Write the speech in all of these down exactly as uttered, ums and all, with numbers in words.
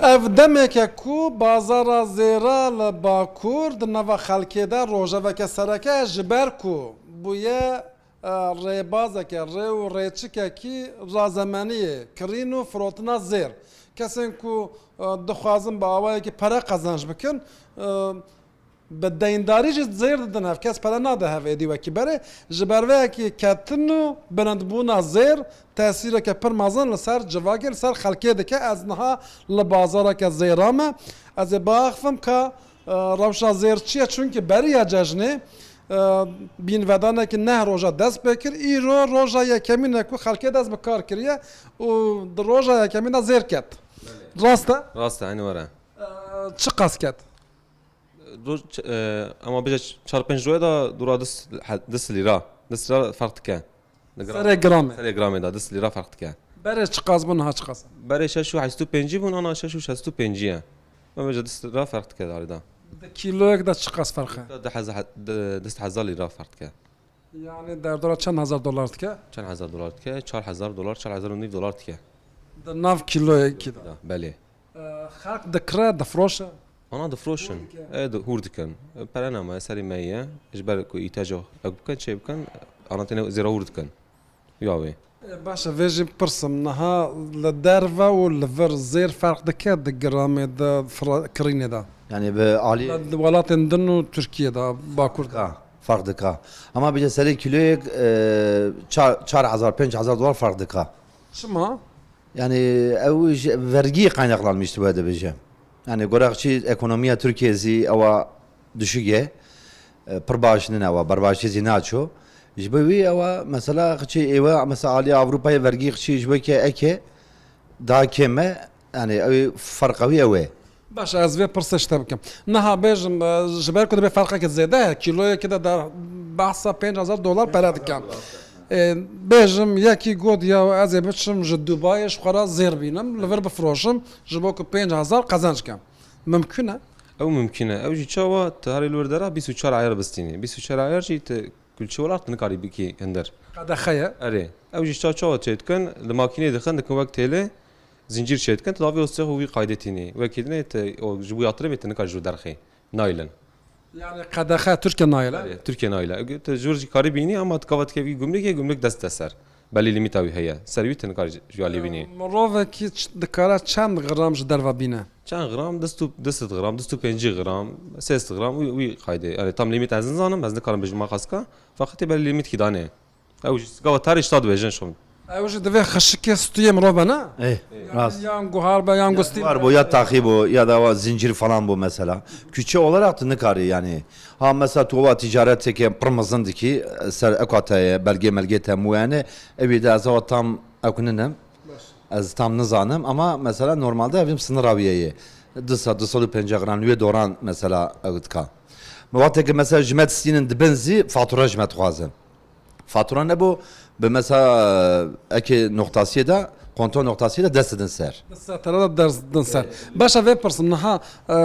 Ev demeke ku bazara zêra li Bakur di nava xelkê de rojeveke sereke ji ber ku bûye, e, rêbazeke, rê û rêçikekî razemeniyê, kirîn û firotina zêr. Kesên ku, e, dixwazin bi awayekî pere qezenc bikin, e, bi deyndarî jî zêr didin hev. Kes pere nade hev êdî wekî berê. Ji ber vê yekê ketin û bilindbûna zêr tesîreke pir mezin li ser civakê, li ser xelkê dike. Ez niha li bazareke zêra me. Ez ê biaxivim ka, e, rewşa zêr çi ye? Çunkî beriya cejnê, e, bînvedanekî neh roja dest pê kir. Îro roja yekemîn e ku xelkê dest bi kar kiriye û di roja yekemîn de zêr ket. Rast e? Rast e, eynî were. E, çiqas ket? Roj, ç-, e, ema bêje ç-, çar pênc royê de dûra du s-, he-, du lîra. Du lîra ferq dike. Di gram-, Serê gramê. Serê gramê de du lîra ferq dike. Berê çiqas bû, niha çiqas? Berê şeş û heşt û pêncî bûn, ana şeş û şeş û pêncî ye. Ema bêje du lîra ferq dike darê de. Di kîloyek de çiqas ferq e? Du hezar, du, du hezar lîra ferq dike. Yani derdora çend hezar dolar dike? Çend hezar dolar dike? Çar hezar dolar, çar hezar û nîv dolar dike. Di nav kîloyekî de? Da, belê. E, xelk dikire, difroşe? Ana difroşin. Hûr dike. E, di-, hûr dikin. E, pere nemaye, serê me ye. Ji ber ku îhtiyaco ew bikin, çê bikin, ana têne zêra hûr dikin. Ya wê. E, baş e, vê jî pirsim, niha li derve û li vir zêr ferq dike di gramê de, fira-, kirînê de? Yani bi alî Li welatên din û Tirkiye de, Bakur de. Ka, ferq dike. Ama bêje serê kîloyek, e, çar, çar hezar, pênc hezar dolar ferq dike. Çima? Yani ew ji vergî kaynaklanmış dibe dibêje. Yani gora çi ekonomiya Tirkiye zî ewa düşük e. E, pir baş nîne ewa, berbaşî zî naço. Ji bo wî ewa mesela xçî êwe mesela alî Avrupayê vergî xçî ji bo ke eke daha kêm e. Yani ew ferqa wî ew e. Baş, ez vê pirsê ji te bikim. Niha bêjim, e, ji ber ku dibê ferqeke zêde heye, kîloyekê de, de behsa pênc hezar dolar pere dikin. E, bêjim, yekî got, ya ez ê biçim ji Dubayê ji xwe re zêr bînim, li vir bifroşim, ji bo ku pênc hezar qezenc kem. Mimkun e? Ew mimkun e. Ew jî çawa? Tu herî li wir dera bîst û çar eyar bistînî. Bîst û çar eyar jî tu kulçe welat nikarî bikî hinder. Qedexe ye. Erê. Ew jî ça-, çawa çê dikin? Li makîneyê dixin, dikin wek têlê, zincîr çê dikin, tu davê wê sêx û wî qaydê tînî. Wekî dinê tu, o, ji bo yatirimê tu nikarî ji derxî. Naylin. Yani qedexe Tirkiye nayle? Erê, Tirkiye nayle. Tu jûr jî karî bînî, ama tu gava dikevî gumrûkê, gumrûk dest te ser. Belî lîmîta wî heye. Ser wî tu nikarî ji alî bînî. Mirovekî ç-, dikare çend gram ji derve bîne? Çend gram? Du sed, du sed gram, du sed û pêncî gram, sê sed gram, wî, wî qaydê. Yani tam lîmît ez nizanim, ez nikarim bêjim ma xaska. Feqetî belî lîmîtkî dane. Ew jî gava tarî ji ta dibêjin şom. Ew jî divê xişikê stûyê mirov be, ne? Ê, rast. Yan guhar be, yan gustî. Guhar bo, ya taxî bo, ya da wa zincir falan bo mesela. Külçe olarak tu nikarî yani. Ha mesela tu wa ticareteke pir mezin dikî, ser eka te ye, belge melge te mû yani, ew ê de ez wa tam ew ninim. Baş. Ez tam nizanim ama mesela normalde evim sınır aviye ye. Du sed, du sed û pêncî gram wê doran mesela ew dika. Me wexteke mesela ji me distînin dibin zî fatura ji me dixwazin. Fatura nebo, bi mesela eke noxtasiyê de, kontrol noxtasiyê de dest didin ser. Dest didin ser. Baş e, vê pirsim niha, e,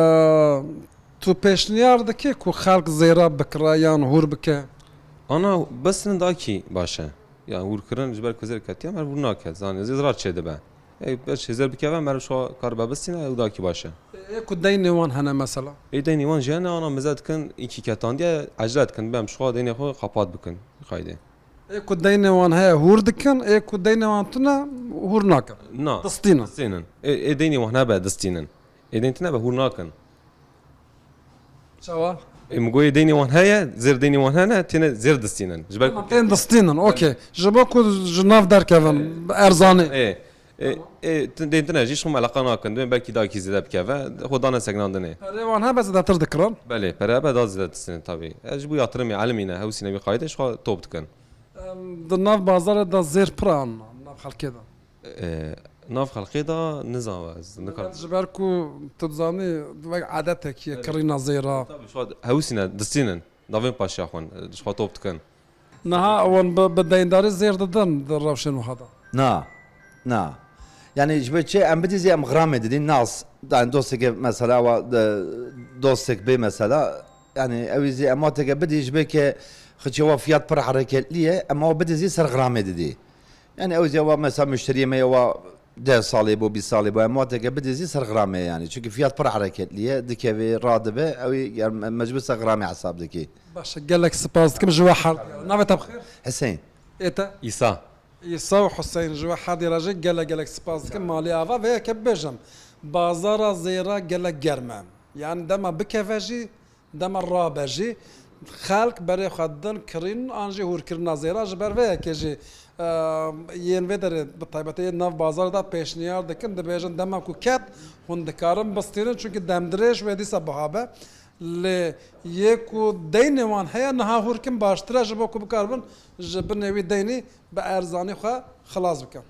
tu pêşniyar dikî ku xelk zêra bikire yan hûr bike? Ana, bistinin da kî baş e. Yan hûrkirin ji ber ku zêr ketiye, mer hûr naket. Zanî, zêr zira çêdibe. Ê, ber çê zêr bikeve, mer şo kar be bistîne, ew da kî baş e. Ê ku deynê wan hene mesela? Ê deynê wan jî hene, ana mize dikin, îkî ketandiye, ecele dikin, bem şo deynê xwe qapat bikin, xaydê. Ê ku deynê wan heye, hûr dikin, ê ku deynê wan tune, hûr nakin. Na. Distînin. Distînin. Ê, ê deynê wan hebe, distînin. Ê deyn tune be, hûr nakin. Çawa? Ê, min goyê deynê wan heye, zêr deynê wan hene, têne zêr distînin. Ji ber Tamam, tên distînin, okey. Ji bo ku ji nav derkevin, erzanî. Ê, ê, ê, tin-, deyn tune jî ji xwe eleqa nakin, dibên belkî dakî zêde bikeve, xwe dane sekinandinê. Perê wan hebe zêdetir dikirin? Belê, pere hebe da zêde distînin tabî. Ez ji bo yatirimê, elimî ne, hewsîne wî qayde, ji xwe top dikin. Em, di nav bazarê de zêr pir an, nav xelkê de. E, nav xelkê de nizam ez, nikar- Millet ji ber ku tu dizanî wek adetekî ye, Evet. kirîna zêra. Tabii, şu an hewsîne, distînin, davên paşiya xwe, e, ji xwe top dikin. Niha wan bi, bi deyndarî zêr didin di rewşên wiha de? Na, na. Yani ji ber çi em bidî zî em gramê didîn, nas, yani dosteke mesela wa, e, dostek bê mesela, yani ew zî em wateke bidî ji ber ke xçê wa fiyat pir hereketli ye, em wa bidî zî ser gramê didî. Yani ew zî wa mesela müşteriyê me ye wa deh salê bo, bîst salê bo, em wateke bidizî ser xiramê yanî. Çünkü fiyat pir hereketlî ye, dikeve, radibe, ew ê, yani, mecbur ser xiramê hesab dikî. Baş e, gelek spas dikim ji we her. Navê te bi xêr? Hüseyin. Ê te? İsa. Îsa û Hüseyin, ji we herdî re jî gelek gelek spas dikim. Malê ava vê yeke bibêjim. Bazara Zêra gelek germ e. Yani dema bikeve jî, dema rabe jî, xelk berê xwe didin kirîn an jî hûrkirina Zêra. Ji ber vê yekê jî, e, yên vê derê, bi taybetî yên nav bazarê de pêşniyar dikin, dibêjin dema ku ket, hûn dikarin bistînin, çünkü demdirêj wê dîsa biha be. Lê yê ku deynê wan heye, niha hûrkin baştir e, ji bo ku bikaribin ji binê wî deynî bi erzanî xwe xilas bikin.